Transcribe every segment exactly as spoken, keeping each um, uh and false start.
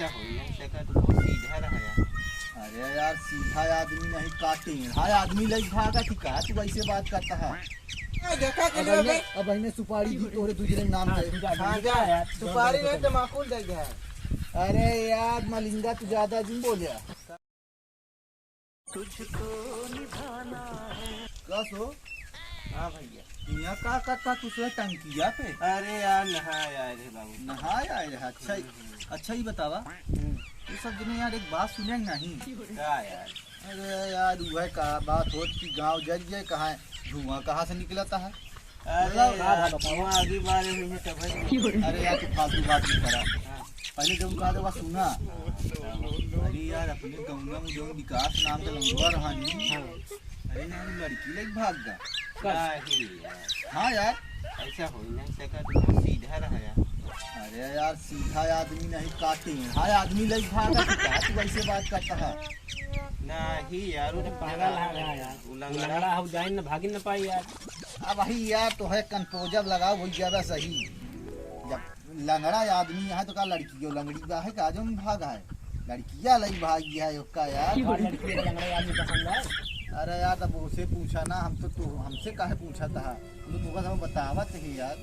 हो नहीं सका तो बहुत सीधा रहा यार। अरे यार, सीधा आदमी नहीं, का टेढ़ा आदमी लइके भागा थी का? तू ऐसे बात करता है। ए, देखा के अब लिए इन्हें, बे। अब इन्हें सुपारी दी तोहरे दूसरे नाम हाँ, पे। तू जा, हाँ, जा जा। यार। सुपारी नहीं, तमाकू दे गया। अरे यार, मलिंगा, तू ज्यादा जिन बोले। का सो? हाँ भैया। यहाँ का करता तू से टंकिया पे? अरे यार, नहाए आए रहे बाबू। नहाए आए रहे, अच्छा ही, हम्म, हम्म। अच्छा ही बतावा। हम्म। ये सब जने यार एक बात सुने नहीं। का यार? अरे यार, वह का बात होत कि गाँव जल जाए, कहाँ धुआं कहाँ से निकलता है? अरे मतलब, यार, हाँ, बताओ। वहाँ आगे बारे हुई है तब है। अरे यार, तू फालतू बात नहीं करा। हाँ। पहले जब कहा था, वह सुना। हाँ, हाँ। अरे यार, अपने गाँव में जो विकास नाम का लंगड़ा रहा नहीं। हाँ। अरे यार, लड़की लेके भाग गया। नहीं यार। हाँ यार। ऐसा हो ही नहीं सका, तू बहुत सीधा रहा यार। अरे यार, सीधा आदमी नहीं, का टेढ़ा आदमी लेके भागा थी का? तू ऐसे बात करता है। नहीं यार, वो तो पागल है यार। वो लंगड़ा। लंगड़ा हो, जाइन न भागिन न पाई यार। अब वही यार, तो है कन्पोजर लगाओ, वही ज्यादा सही। जब लंगड़ा आदमी है तो का लड़की क्यों लंगड़ी बा है का जो भाग है? लड़किया लई भाग गया है ओका यार। और लड़की को लंगड़ा आदमी पसंद है? अरे यार, तब उसे पूछा ना, हम तो, तू हमसे काहे पूछा था? हम तो तुका सब बतावत ही यार।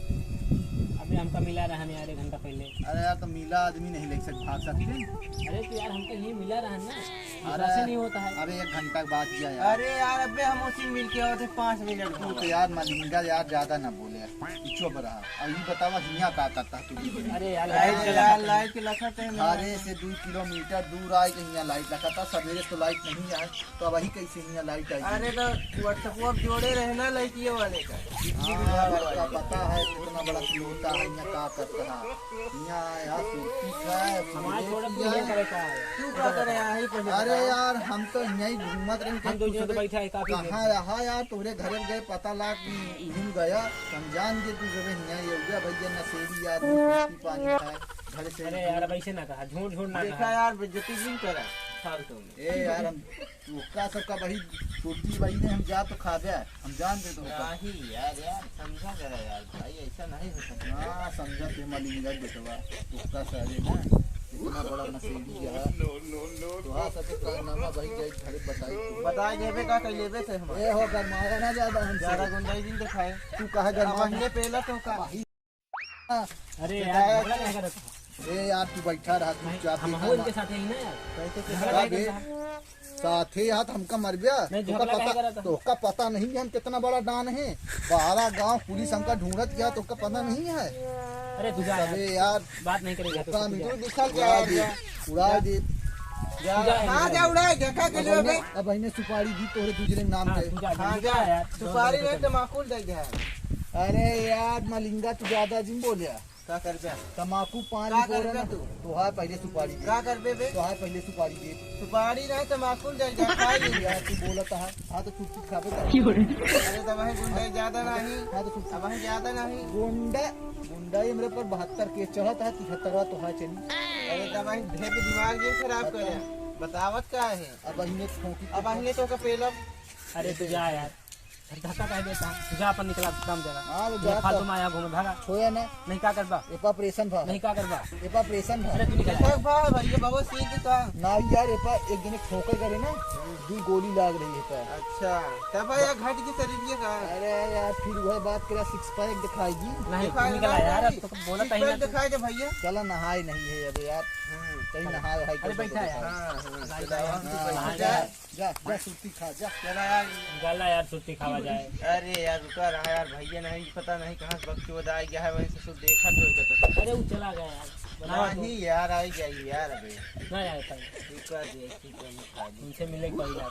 अबे हमका मिला रहा नहीं यार एक घंटा पहले। अरे यार, तो मिला आदमी नहीं ले सक, भाग सकते हैं? अरे तो यार, हमका ये मिला रहा ना। अरे, विश्वास ही नहीं होता है। अबे एक घंटा के बाद किया यार। अरे यार, अबे हम उसी मिल के आए थे पाँच मिनट तू में। तो यार मलिंगा यार ज्यादा ना बोले यार। तू चुप रहा। अब ये बतावा हियाँ का करता तू? अरे यार, अरे लाइट यार, चला। लाइट के लखत है ना। घरे से दो किलोमीटर दूर आए के हियाँ लाइट लखा था। सवेरे तो लाइट नहीं आए, तो अब वही कैसे हियाँ लाइट आई? अरे तो WhatsApp जोड़े रहे ना लाइटिया वाले का। हाँ, आपका पता है कितना बड़ा होता है, हियाँ का करता है। हियाँ यार सुरती खाए, हमारे सिगरेट छोड़ के पिया। ये करे का है? तू का करे यहाँ ही पहले अरे बताओ। यार, हम तो यहीं घूमत रहे हम थे, दो तू जने तो सबे बैठा है काफी देर कहाँ से। रहा यार? तोहरे घर गए, पता लाग घूम गया, हम जान के तू सबे हियाँ ये हो गया भैया, नशेड़ी आदमी, सुरती पानी खाए, घर से अरे यार, अब ऐसे ना कहा, झूठ झूठ ना देखा कहा। यार, बेइज्जती जिन करा फालतू में। ए यार, हम ओका सबका वही सुरती वही ने हम जा तो खा दे। हम जान दे तो होता। नहीं यार, यार, समझा करा यार, भाई, ऐसा नहीं हो सकता। हाँ, समझा ते मलिंगा बेटवा, तोहका सारे ना, इतना बड़ा नशेड़ी है। तोहा सबके कारनामा भाई जाई घरे बताई तू। बताए देबे का, कह लेबे से हम। ए हो, गरमाया ना ज्यादा हमसे। ज्यादा गुंडाई दिन दिखाए। तू काहे गरमा अब हमने पहला तो का। अरे तो यार, क्या झगड़ा काहे करत हो? ए यार, तू बैठा रहा, तू नहीं, चाहते हम ना हो इनके ना। साथ ही ना यार। कैसे झगड़ा झगड़ा काहे बे? करत हो? साथे यार, हमका मरब्या। नहीं, तोका झगड़ा काहे पता, करत हो? तोका पता नहीं है हम कितना बड़ा डॉन है। बारह गांव पुलिस हमका ढूंढत गया, तोका पता नहीं है। अरे तू जा यार, अबे यार, बात नहीं करेगा तो तोका तू जा। मिलू दिखल तू जा यार, उड़ा दे। तू जा। जा। तू जा हाँ, यार। जा उड़ा, देखा के अब लिए इन्हें, बे। अब इन्हें सुपारी दी तोहरे दूसरे नाम हाँ, पे। तू जा, हाँ, जल्दी जा। जा यार। सुपारी नहीं, तमाकू दे दे। अरे यार, मलिंगा तू ज्यादा जिन बोल्या। का करबे? तमाकू पान का फोड़े करबे ना। तू? तोहार पहले सुपारी दे। का करबे बे? तोहार पहले सुपारी दे। सुपारी नहीं, तमाकू ले जा, खा ले। यार, तू बोलत है। हाँ, तो चुप चुप खाबे कर। अरे, तो वही गुंडा ज्यादा नहीं। हाँ, तो चुप चुप। अब वही ज्यादा नहीं। गुंडा, गुंडा ये मेरे पर बहत्तर केस चढ़त है, तिहत्तरवा तोहार चली। अरे, तो वही ढेर के दिमाग ये खराब करे। बतावत का है? अब वही ने ठोकी। अब वही ने तो का पेलब। अरे, तू जा यार। धक्का काहे देता है? तू जा, अपन निकला, काम जरा। हाँ, तो ये जा फालतू तब। में आया घूमे, भागा। छोया ना। नहीं, का करबा? एपा ऑपरेशन भा। नहीं, का करबा? एपा ऑपरेशन भा। अरे, तू निकल। कैसे भा भाई, ये बाबा सीख का? ना यार, एपा एक जने ठोकर करे ना, दो गोली लाग रही है एपा। अच्छा, तब यार घट के शरीर ये का? अरे यार, फिर वह बात करा, सिक्स पैक दिखाएगी। नहीं, तू दिखाए निकल ना यार, भाई। अब तो बोला सिक्स पैक नहीं ना तू। दिखाए दे भैया। चला, नहाए नहीं है अबे यार। हम्म। कहीं नहाए है अरे, कैसे बैठा तो है। दिखाए। हाँ, हाँ, नहाए चला, जाए। हाँ, नहाए जा। जाए। जा, जा, सुरती खा, जा। चला यार। निकाला यार, सुरती खावा जाए। अरे यार, रुका रहा यार, भैया नहीं, पता नहीं कहाँ से बकचोद आ गया है, वहीं से ससुर देखा तो होगा तो। अरे, वो चला गया यार। नहीं यार, आ गया यार, अबे। ना यार, भाई। रुका दे, ठीक है, मैं खा लूँ। उनसे मिले कोई ना।